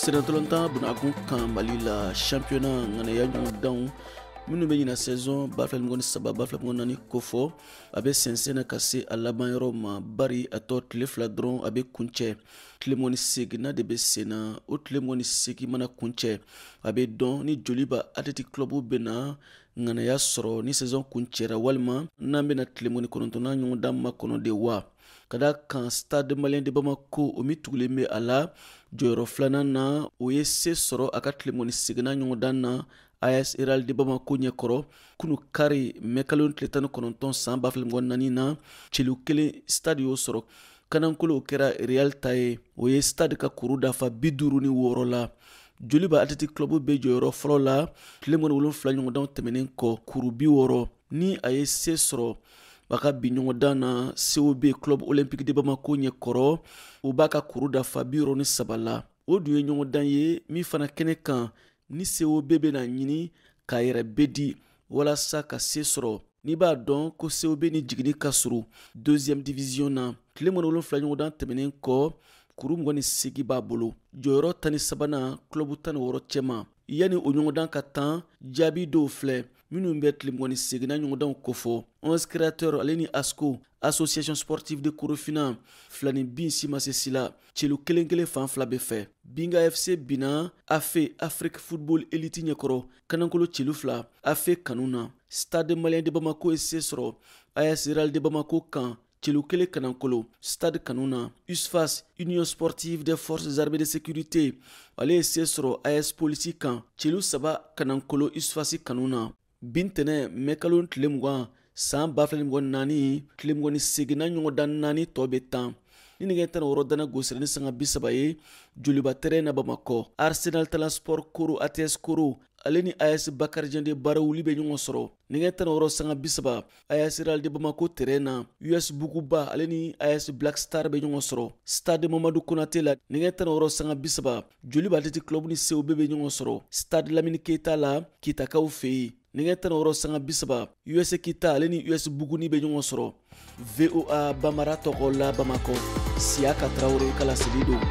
Sennantolatan bunagun kan Mali la, championnat ŋanaya ɲɔgɔndanw minnu bɛ ɲina saison 2023 2024 kofɔ, a bɛ sɛnsɛn na ka se a laban yɔrɔ ma, bari a tɔ tile 2 dɔrɔn a bɛ kuncɛ. Tile 28nan de bɛ sen na. O tile 28 mana kuncɛ, a bɛ dɔn ni Joliba Athletic Club bɛna ŋanaya sɔrɔ ni saison kuncɛra, walima n'an bɛna tile 29nan ɲɔgɔndan makɔnɔ de wa. Ka da kan Stade Malien de Bamako, o min tugulen bɛ a la jɔyɔrɔ filanan na, o ye se sɔrɔ a ka tile 28nan ɲɔgɔndan na AS Real de Bamako ɲɛkɔrɔ kunu kari mɛkalo tile 19 san 2024 na, celu 1 Stade y'o sɔrɔ. Kanankolo kɛra Real ta ye, o ye Stade ka kuru dafa 56 la. Joliba Athletic Club bɛ jɔyɔrɔ fɔlɔ la tile 27 ɲɔgɔndanw tɛmɛnen kɔ, kuru 60. Ni a ye se sɔrɔ a ka bi ɲɔgɔndan na COB Club Olympique de Bamako ɲɛkɔrɔ, o b'a ka kuru dafa 63 la. O dun ye ɲɔgɔndan ye min fana kɛnɛ kan ni COB bɛna ɲini k'a yɛrɛ bɛ di walasa ka se sɔrɔ. N'i b'a dɔn ko COB ni jiginni ka surun deuxième division na, tile 27 ɲɔgɔndan tɛmɛnen kɔ, kuru 28 b'a bolo, jɔyɔrɔ 13nan club 16 cɛma. Yanni o ɲɔgɔndan ka tan, jaabi dɔw filɛ minnu bɛ tile 28nan ɲɔgɔndanw kofɔ. 11 Créateurs ale ni ASCO, Association Sportive de Korofina, fila ni bin si ma se si la, celu kelen kelen fan fila bɛ fɛ. Binga FC binna AFE, Afrique Football Elite ɲɛkɔrɔ, kanankolo celu 2 AFE kanu na. Stade Malien de Bamako ye se sɔrɔ AS Real de Bamako kan, celu kelen kanankolo Stade kanu na. USFAS, Union Sportive des Forces Armées de Sécurité, ale ye se sɔrɔ AS Polisi kan, celu 3 kanankolo USFAS kanu na. Bintɛnɛ mɛkalo tile 20 san 2024, tile 28nan ɲɔgɔndan naani tɔ bɛ tan. Ni nɛgɛ 16 dana gosira ni sanga 30 ye Joliba terrain na Bamakɔ, Arsenal Talent Sport Koro, ATS Koro, ale ni AS Bakarijan de Barawuli bɛ ɲɔgɔn sɔrɔ. Nɛgɛ 16 sanga 30 AS Real de Bamako terrain na, US Buguba ale ni AS Black Star bɛ ɲɔgɔn sɔrɔ. Stade Mamadu Konate la, nɛgɛ 16 sanga 30, Joliba Athletic Club ni COB bɛ ɲɔgɔn sɔrɔ Stade Lamini Keita la Kitakaw fɛ yen. Nɛgɛ 16 sanga 30, US Kita ale ni US Buguni bɛ ɲɔgɔn sɔrɔ. VOA Bambara tɔgɔ la Bamakɔ, Siyaka Tarawele ka laseli don.